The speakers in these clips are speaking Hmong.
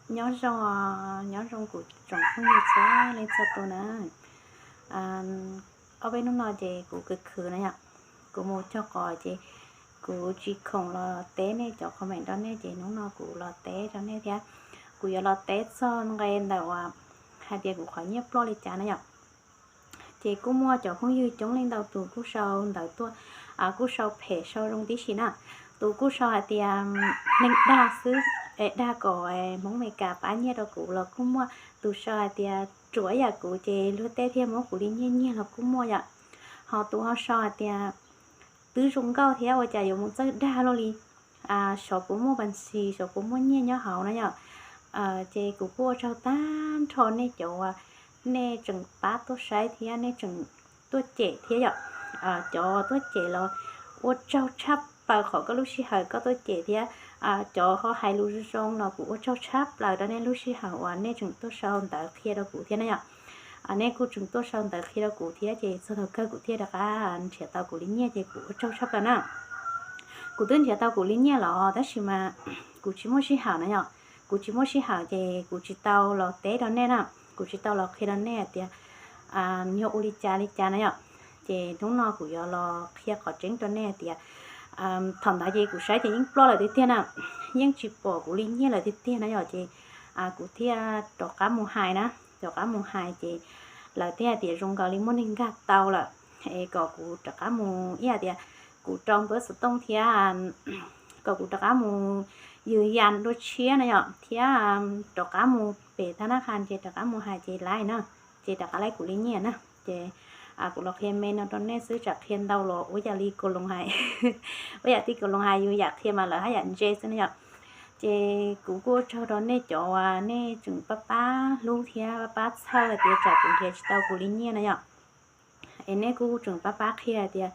Nyob zoo, nyob zoo kuv tsoom phooj ywg txhua leej txhua tus na. Ob peb hnub no ces kuv khwv khwv na yom, kuv mus cog qos ces kuv tsis khoom los teb nej cov comment rau nej ces hnub no kuv los teb rau nej thiab. Kuv yuav los teb txog nqe ntawm uas hais tias kuv qhov nyiaj ploj li cas na yom. Ces kuj muaj cov phooj ywg coob leej ntau tus kuj sau ntawv tuaj, kuj sau phem sau zoo tib si na. Tus kuj sau hais tias neeg dag xwb, es dag kom Hmoob Amelikas pab nyiaj rau kuv los kuj muaj. Tus sau hais tias ruam ib yam kuv ces luag tej thiaj muab kuv li nyiaj nyiag los kuj muaj yom. Ho tus ho sau hais tias twb zoo nkauj thiab ua cas yuav mus txawj dag luaj li, xyov puas muaj npas ntsis, xyov puas muaj nyiaj nyob hauv na yom. Ces kuv kuj ua tsaug tag nrho nej cov uas nej tseem pab tuaj saib thiab nej tseem tuaj cem thiab yom. Cov tuaj cem los ua tsaug tshaj plaws qhov koj lub sij hawm koj tuaj cem thiab cov ho hais lus zoo zoo los kuv ua tsaug tshaj plaws rau nej lub sij hawm uas nej tseem tuaj sau ntawv qhia rau kuv thiab na yom. Nej kuj tseem tuaj sau ntawv qhia rau kuv thiab ces txog thaum kawg kuv thiaj rov qab nrhiav tau kuv li nyiaj ces kuv ua tsaug tshaj plaws na. Kuv twb nrhiav tau kuv li nyiaj los tab sis mas kuv tsis muaj sij hawm na yom. Kuv tsis muaj sij hawm ces kuv tsis tau los teb rau nej na, kuv tsis tau los qhia rau nej hais tias yog ua li cas li cas na yom. Ces hnub no kuv yuav los qhia qhov tseeb rau nej hais tias thaum ntawd ces kuv saib ces yeej ploj lawm tiag tiag na, yeej tsis pom kuv li nyiaj lawm tiag tiag na yom. Ces kuv thiaj rov qab mus hais na, rov qab mus hais ces lawv thiaj hais tias zoo nkaus li muaj neeg nkag tau lawm, es kom kuv rov qab mus ib yam tias kuv rau npawb xov tooj thiab kom kuv rov qab mus yws yas dua tshiab na yom, thiab rov qab mus pem thab nab qha ces rov qab mus hais ces laib na, ces rov qab laib kuv li nyiaj na. Ces kuv los qhia me no rau nej xwb tsam qhia ntau los ua yam li kaus loos hais, ua yam tij kaus loos hais yus yam qhia mas lawv haj yam ntse xwb na yom. Ces kuv kuj ua tsaug rau nej cov uas nej tseem pab pab hlub thiab pab pab txhawj hais tias tsam kuv nrhiav tsis tau kuv li nyiaj na yom. Es nej kuj tseem pab pab qhia hais tias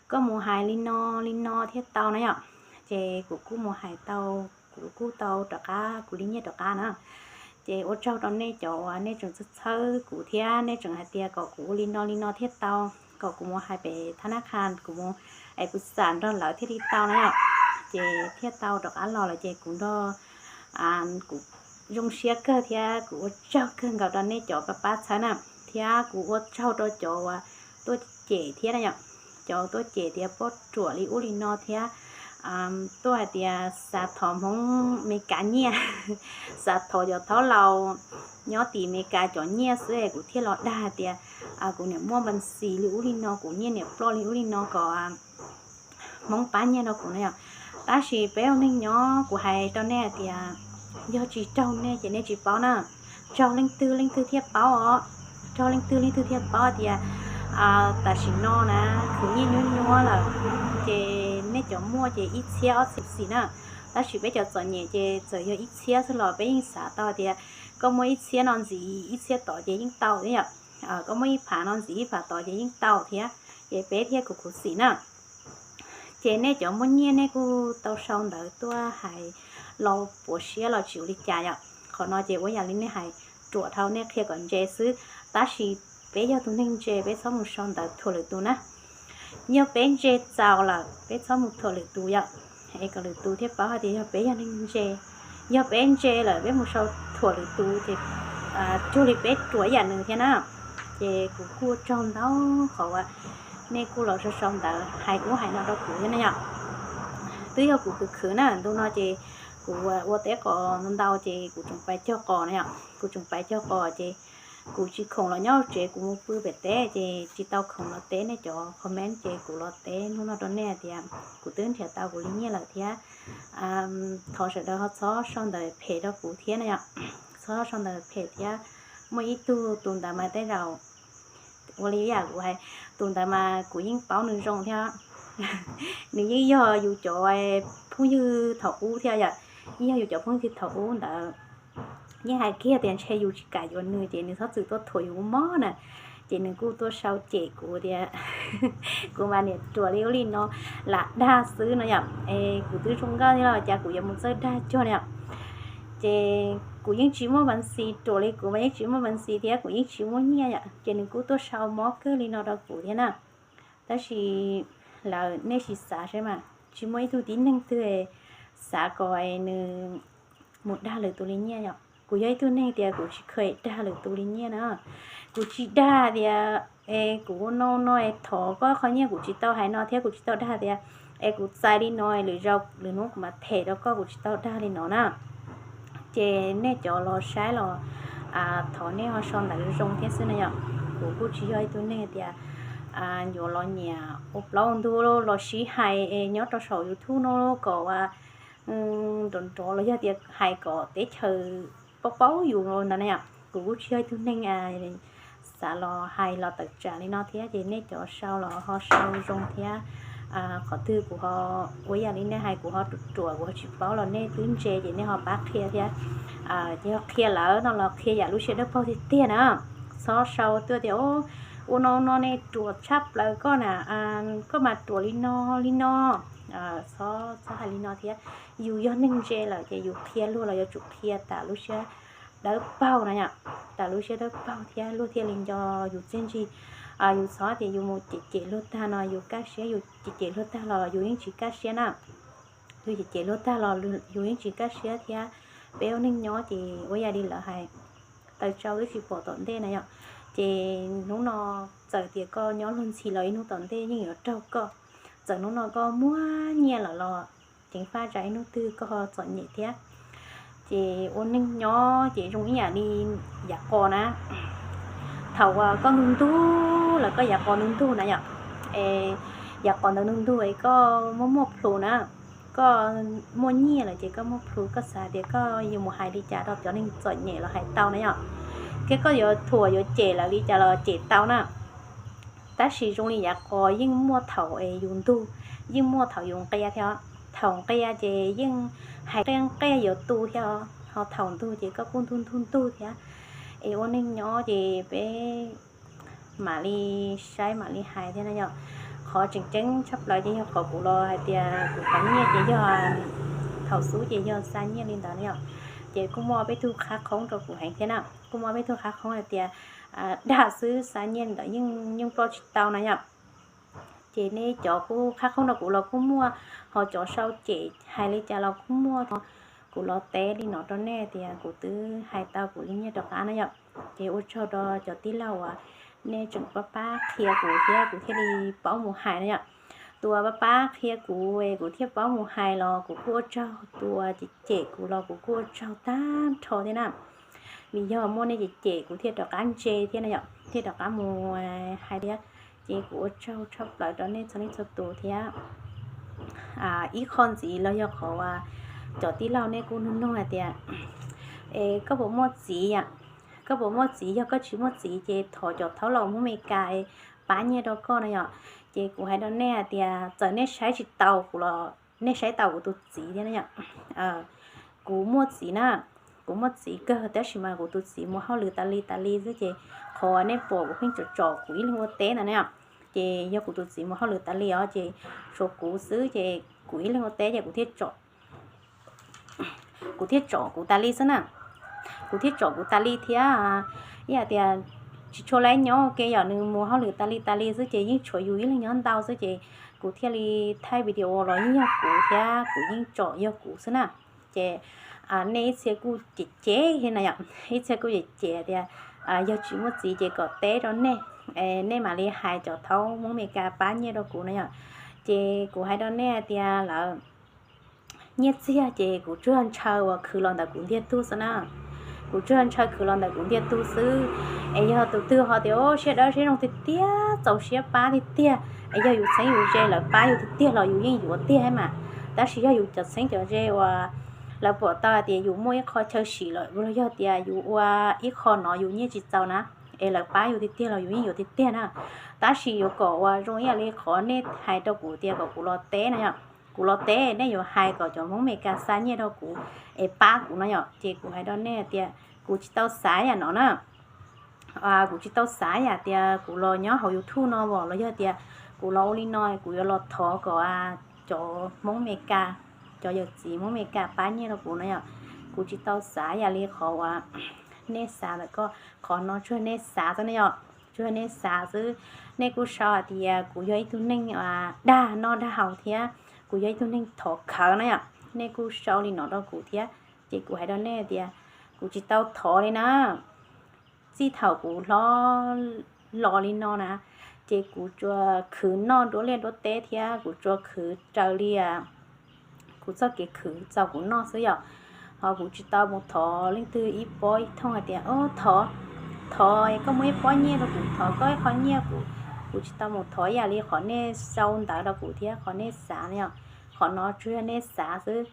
koj mus hais li no li no thiaj tau na yom. Ces kuv kuj mus hais tau, kuv kuj tau rov qab kuv li nyiaj rov qab na. Ces ua tsaug rau nej cov uas nej tseem txhawb txhawb kuv thiab nej tseem hais tias kom kuv ua li no li no thiaj tau, kom kuv mus hais pem thab nab qha, kuv mus es kuv xam nrog lawv thiaj li tau na yom. Ces thiaj tau rov qab los lawm ces kuv nrog kuv zoo siab kawg thiab kuv ua tsaug kawg nkaus rau nej cov pab pab txhawb na, thiab kuv ua tsaug rau cov uas tuaj cem thiab na yom. Cov tuaj cem tias pob ruam li ub li no thiab tuaj hais tias xav thov Hmoob Amelikas nyiaj, xav thov cov thaub laus nyob tim Amelikas cov nyiaj xwb es kuv thiaj los dag hais tias kuv niam muaj npas xis li ub li no, kuv nyiaj niam ploj li ub li no kom Hmoob pab nyiaj rau kuv na yom. Tab sis peb ua neeg nyob kuv hais rau nej hais tias yog tsis raug nej ces nej tsis paub na. Raug leej twg leej twg thiaj paub os. Raug leej twg leej twg thiaj paub tias tam sim no na khwv nyiaj nyuab nyuab lawm, ces nej cov muaj ces ib txhiab ob txhiab xim na. Tab sis peb cov txom nyem ces txawm yog ib txhiab xwb los peb yeej xav tau tias koj muaj ib txhiab no ntxiv ib txhiab tod ces yeej tau thiab yom. Koj muaj ib phav no ntxiv ib phav tod ces yeej tau thiab, ces peb thiaj khuv khuv xim na. Ces nej cov muaj nyiaj nej kuj tau sau ntawv tuaj hais los puas siab los tsis ua li cas yom. Qhov no ces ua yam li nej hais ruam dhau nej qhia kom ntse xwb, tab sis peb yog tus neeg ntse peb txhob mus sau ntawv thuam lwm tus na. Yog peb ntse txaus lawm peb txhob mus thuam lwm tus yom, es kom lwm tus thiaj paub hais tias yog peb yog neeg ntse. Yog peb ntse lawm peb mus sau thuam lwm tus ces cuag li peb ruam ib yam nws thiab na. Ces kuv kuj ua tsaug ntau qhov uas nej kuj los sau sau ntawv hais ub hais no rau kuv thiab na yom. Twb yog kuv khwv khwv na, ntu no ces kuv ua teb qos ntau ces kuv tseem pais cog qos na yom. Kuv tseem pais cog qos ces kuv tsis khoom los nyob hauv tsev, kuv mus pw pem teb ces tsis tau khoom los teb nej cov comment ces kuv los teb hnub no rau nej hais tias kuv twb nrhiav tau kuv li nyiaj lawm thiab. Thov sawv daws ho txhob sau ntawv phem rau kuv thiab na yom. Txhob sau ntawv phem thiab. Muaj ib tug tus ntawd mas tej zaum ua li yam kuv hais, tus ntawd mas kuv yeej paub nws zoo thiab. Nws yeej yog yus cov phooj ywg thaum ub thiab yom, yeej yog yus cov phooj ywg thaum ub ntawd. Yeej hais kiag tias ntshe yus tsis kam yuav nws ces nws txhob txwm tuaj thuam yus ua mob na. Ces nws kuj tuaj sau cem kuv tias kuv mas niam ruam li ub li no, lam dag xwb no yom. Es kuv twb zoo nkauj thiab los cas kuv yuav mus txawj dag cuag no yom. Ces kuv yeej tsis muaj npas xis, ruam li kuv mas yeej tsis muaj npas xis thiab kuv yeej tsis muaj nyiaj yom, ces nws kuj tuaj sau mob kawg li no rau kuv thiab na. Tab sis lawv, nej sim xav saib mas, tsis muaj ib tug tib neeg twg xav kom nws mus dag lwm tus li nyiaj yom. Kuv yog ib tug neeg tias kuv tsis kheev dag lwm tus li nyiaj na. Kuv tsis dag tias es kuv ua no no es thov koj qhov nyiaj, kuv tsis tau hais no thiab kuv tsis tau dag tias es kuv txais li no lwm zaus lwm hnub kuv mam them rau koj, kuv tsis tau dag li no na. Ces nej cov los saib los thov nej ho sau ntawv zoo thiab xwb na yom. Kuv kuj tsis yog ib tug neeg tias yuav los nyiam ua plaub ntug los sib hais es nyob rau saum YouTube no kom nrov nrov los yog tias hais kom teb chaws paub paub yus ntawd na yom. Kuv kuj tsis yog ib tug neeg xav los hais los tawm tsam li no thiab, ces nej cov sau los ho sau zoo thiab. Qhov twg kuv ho ua yam li nej hais kuv ho ruam ruam kuv ho tsis paub los nej twb ntse ces nej ho pab qhia thiab. Ces yog qhia lawm no los qhia yam lub siab dawb paug tiag tiag na. Txhob sau tuaj tias ua no no ne ruam tshaj plaws koj na, koj mas ruam li no li no. Txhob txhob hais li no thiab. Yus yog neeg ntse lawm ces yus qhia luag los yuav tsum qhia tas lub siab dawb paug na yom, tas lub siab dawb paug thiab luag thiaj li nco yus txiaj ntsig. Yus txhob tias yus mus cem cem luag tag no yus kaj siab, yus cem cem luag tag los yus yeej tsis kaj siab na. Yus cem cem luag tag los yus yeej tsis kaj siab thiab. Peb ua neeg nyob ces ua yam li lawv hais, taws tsau twb tsis pom tom ntej na yom. Ces hnub no txawm tias koj nyob luag ntxhi los ib hnub tom ntej yeej yuav raug koj. Txawm hnub no koj muaj nyiaj lawm los ceev faj tsam ib hnub twg koj ho txom nyem thiab. Ces ua neeg nyob ces zoo ib yam li yav qos na. Thaum uas koj ntug ntug los koj yav qos ntug ntug na yom, es yav qos ntawd ntug ntug es koj muaj muaj plhus na, koj muaj nyiaj lawm ces koj muaj plhus, koj xav tias koj yuav mus hais li cas rau cov neeg txom nyem los hais tau na yom. Thiab koj yuav thuam yuav cem lawv li cas los cem tau na. Tab sis zoo li yav qos yeej muaj thaum es yus ntug, yeej muaj thaum yus nqia thiab. Thaum nqia ces yeej hais nqia nqia yuav tu thiab, ho thaum ntug ces koj kuj ntug ntug ntug thiab. Es ua neeg nyob ces peb mam li saib mam li hais thiab na yom. Qhov tseem ceeb tshaj plaws ces yog qhov kuv los hais tias kuv qhov nyiaj ces yog thaum xub ces yog xa nyiaj li ntawd na yom. Ces kuj muaj peb tug qhab qhoob rau kuv heev thiab na. Kuj muaj peb tug qhab qhoob hais tias dag xwb xa nyiaj ntawd yeej yeej ploj tsis tau na yom. Ces nej cov kuj qhab qhoob rau kuv los kuj muaj, ho cov sau cem hais li cas los kuj muaj. Kuv los teb li no rau nej tias kuv twb hais tau kuv li nyiaj rov qab na yom. Ces ua tsaug rau cov tij laug uas nej tseem pab pab qhia kuv thiab kuv thiaj li paub mus hais na yom. Tus uas pab pab qhia kuv es kuv thiaj paub mus hais los kuv kuj ua tsaug, tus uas cem cem kuv los kuv kuj ua tsaug tag nrho thiab na. Vim yog muaj nej cem cem kuv thiaj rov qab ntse thiab na yom, thiaj rov qab mus hais thiab. Ces kuv ua tsaug tshaj plaws rau nej txhua leej txhua tus thiab. Ib qho ntxiv los yog qhov uas cov tij laug nej kuj nug nug hais tias, es koj puas muaj txiv yom? Koj puas muaj txiv? Yog koj tsis muaj txiv ces thov cov thaub laus Hmoob Mes Kas pab nyiaj rau koj na yom. Ces kuv hais rau nej hais tias txawm nej saib tsis tau kuv los nej saib tau kuv tus txiv thiab na yom. Kuv muaj txiv na, kuv muaj txiv kawg tab sis mas kuv tus txiv mus hauj lwm tas li tas li xwb ces qhov uas nej pom kuv pheej tsom tsom kuv ib leeg ua teb ntawd na yom. Ces yog kuv tus txiv mus hauj lwm tas li os ces tshuav kuv xwb ces kuv ib leeg ua teb ces kuv thiaj tsom kuv thiaj tsom kuv tas li xwb na. Kuv thiaj tsom kuv tas li thiab. Ib yam tias tsis tshua laib nyob ua ke yom, nws mus hauj lwm tas li tas li xwb ces yeej tshuav yus ib leeg nyob ntau xwb ces kuv thiaj li thaij video los yeej yog kuv thiab kuv yeej tsom yog kuv xwb na. Ces nej ib txhia kuj cem cem thiab na yom, ib txhia kuj cem cem tias yog tsis muaj txiv ces kom teb rau nej, nej mam li hais cov thaub Hmoob Mes Kas pab nyiaj rau kuv na yom. Ces kuv hais rau nej hais tias lawv nyiaj txiag ces kuv tsuas ntshaw uas khwv los ntawm kuv ntiag tug xwb na. Kuv tsuas ntshaw khwv los ntawm kuv ntiag tug xwb. Es yog tus twg ho tias siab dawb siab zoo tiag tiag, txaus siab pab tiag tiag, es yog yus txheeb yus ze lawv pab yus tiag tiag los yus yeej yuav tiag mas. Tab sis yog yus cov txheeb cov ze uas lawv pom tau hais tias yus muaj ib qho chaw sim los yog tias yus ua ib qho no yus nyiaj tsis txaus na, es lawv pab yus tiag tiag los yus yeej yuav tiag tiag na. Tab sis yuav kom uas zoo ib yam li qhov nej hais rau kuv tias kom kuv los teb na yom. Kuv los teb nej yuav hais kom cov Hmoob Mes Kas xa nyiaj rau kuv es pab kuv no yom. Ces kuv hais rau nej tias kuv tsis tau xav yam no na. Kuv tsis tau xav yam tias kuv los nyob hauv YouTube no os los yog tias kuv los ua li no kuv yuav los thov kom cov Hmoob Mes Kas, cov yawm txiv Hmoob Mes Kas pab nyiaj rau kuv no yom. Kuv tsis tau xav yam li qhov uas nej xav ntawm ko, qhov no tsuas nej xav xwb na yom, tsuas nej xav xwb. Nej kuj sau hais tias kuv yog ib tug neeg dag noj dag haus thiab kuv yog ib tug neeg thov khawv na yom. Nej kuj sau li no rau kuv thiab. Ces kuv hais rau nej tias kuv tsis tau thov li na. Txij thaum kuv hlob los li no na, ces kuv tsuas khwv noj nruab liaj nruab teb thiab kuv tsuas khwv raws li kuv txoj kev khwv txaus kuv noj xwb yom. Ho kuv tsis tau mus thov leej twg ib pob ib thooj hais tias, o, thov, thov koj muab ib pob nyiaj rau kuv, thov koj ib qho nyiaj kuv. Kuv tsis tau mus thov ib yam li qhov nej sau ntawv rau kuv thiab qhov nej xav no yom. Qhov no tsuas yog nej xav xwb.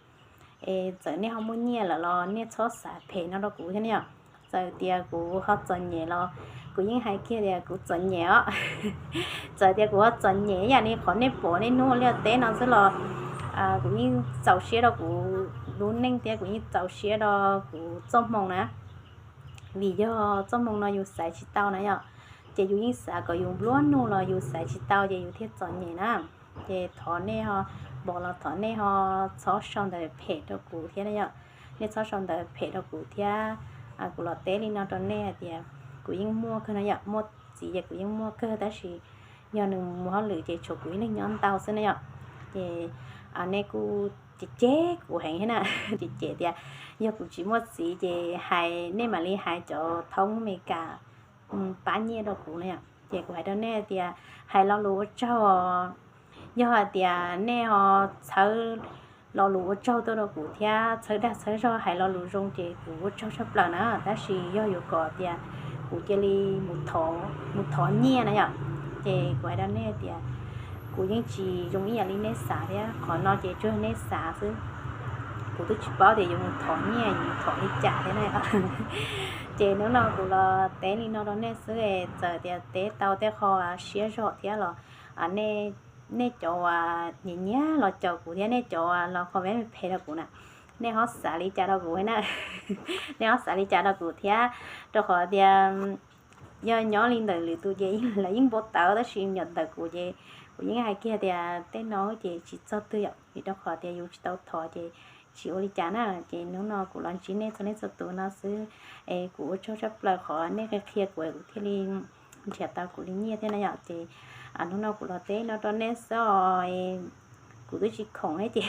Es txawm nej ho muaj nyiaj lawm los nej txhob xav phem no rau kuv thiab ne yom. Txawm tias kuv ho txom nyem los kuv yeej hais kiag tias kuv txom nyem os. Txawm tias kuv ho txom nyem ib yam li qhov nej pom nej hnub ua liaj teb no xwb los kuv yeej txaus siab rau kuv lub neej thiab kuv yeej txaus siab rau kuv txoj hmoo na. Vim yog txoj hmoo no yus xaiv tsis tau na yom, ces yus yeej xav kom yus nplua nuj los yus xaiv tsis tau ces yus thiaj txom nyem na. Ces thov nej ho, npam los thov nej ho txhob sau ntawv phem rau kuv thiab na yom. Nej txhob sau ntawv phem rau kuv thiab. Kuv los teb li no rau nej hais tias kuv yeej muaj kawg no yom, muaj txiv ces kuv yeej muaj kawg tab sis yog nws mus hauj lwm ces tshuav kuv ib leeg nyob ntau xwb na yom. Ces nej kuj cem cem kuv heev thiab na, cem cem tias yog kuv tsis muaj txiv ces hais nej mam li hais cov thoob Amelikas pab nyiaj rau kuv na yom. Ces kuv hais rau nej tias hais lo lus ua tsaug, yog hais tias nej ho txhawb lo lus ua tsaug tuaj rau kuv thiab txhawb dag txhawb zog hais lo lus zoo ces kuv ua tsaug tshaj plaws na. Tab sis yog yuav kom tias kuv cia li mus thov nyiaj na yom, ces kuv hais rau nej tias kuv yeej tsis zoo ib yam li nej xav thiab. Qhov no ces tsuas yog nej xav xwb. Kuv twb tsis paub tias yuav mus thov nyiaj, yuav mus thov li cas thiab na. Ces hnub no kuv los teb li no rau nej xwb, txawm tias teb tau tej qho siab zog thiab los nej cov uas nyiam nyiam los caum kuv thiab nej cov uas los comment phem rau kuv na, nej ho xav li cas rau kuv na. Nej ho xav li cas rau kuv thiab, rau qhov tias yog nyob li ntawm lwm tus ces lawv yeej npau taws tab sis nyob ntawm kuv ces kuv yeej hais kiag tias tej no ces tsis txog twg yom, vim rau qhov tias yus tsis tau thov ces tsis ua li cas na. Ces hnub no kuv los ntsib nej txhua leej txhua tus no xwb, es kuv ua tsaug tshaj plaws qhov nej qhia qhia kuv kuv thiaj li nrhiav tau kuv li nyiaj thiab na yom. Ces hnub no kuv los teb no rau nej xwb os. Kuv twb tsis khoom thiab ces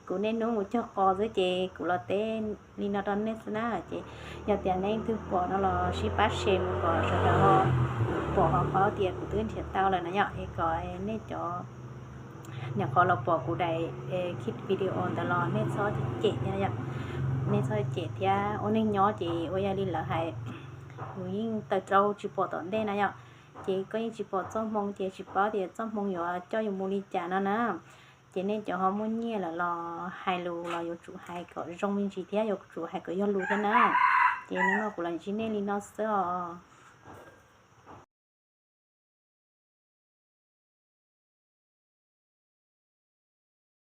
kuv niaj hnub mus cog qos xwb ces kuv los teb li no rau nej xwb na. Ces yog tias nej leej twg pom no los sib pab share mus kom sawv daws ho pom ho paub tias kuv twb nrhiav tau lawm na yom. Es kom nej cov, nyuam qhuav los pom kuv daim video ntawd los nej txhob cem thiab yom. Nej txhob cem thiab, ua neeg nyob ces ua yog li lawv hais, yus yeej tawm rau tsis pom tom ntej na yom. Ces koj yeej tsis pom txoj hmoo ces tsis paub tias txoj hmoo yuav coj yus mus li cas no na. Ces nej cov ho muaj nyiaj lawm los hais lus los yuav tsum hais kom zoo me ntsis thiab yuav tsum hais kom yog lus thiab na. Ces hnub no kuv los ntsib nej li no xwb os.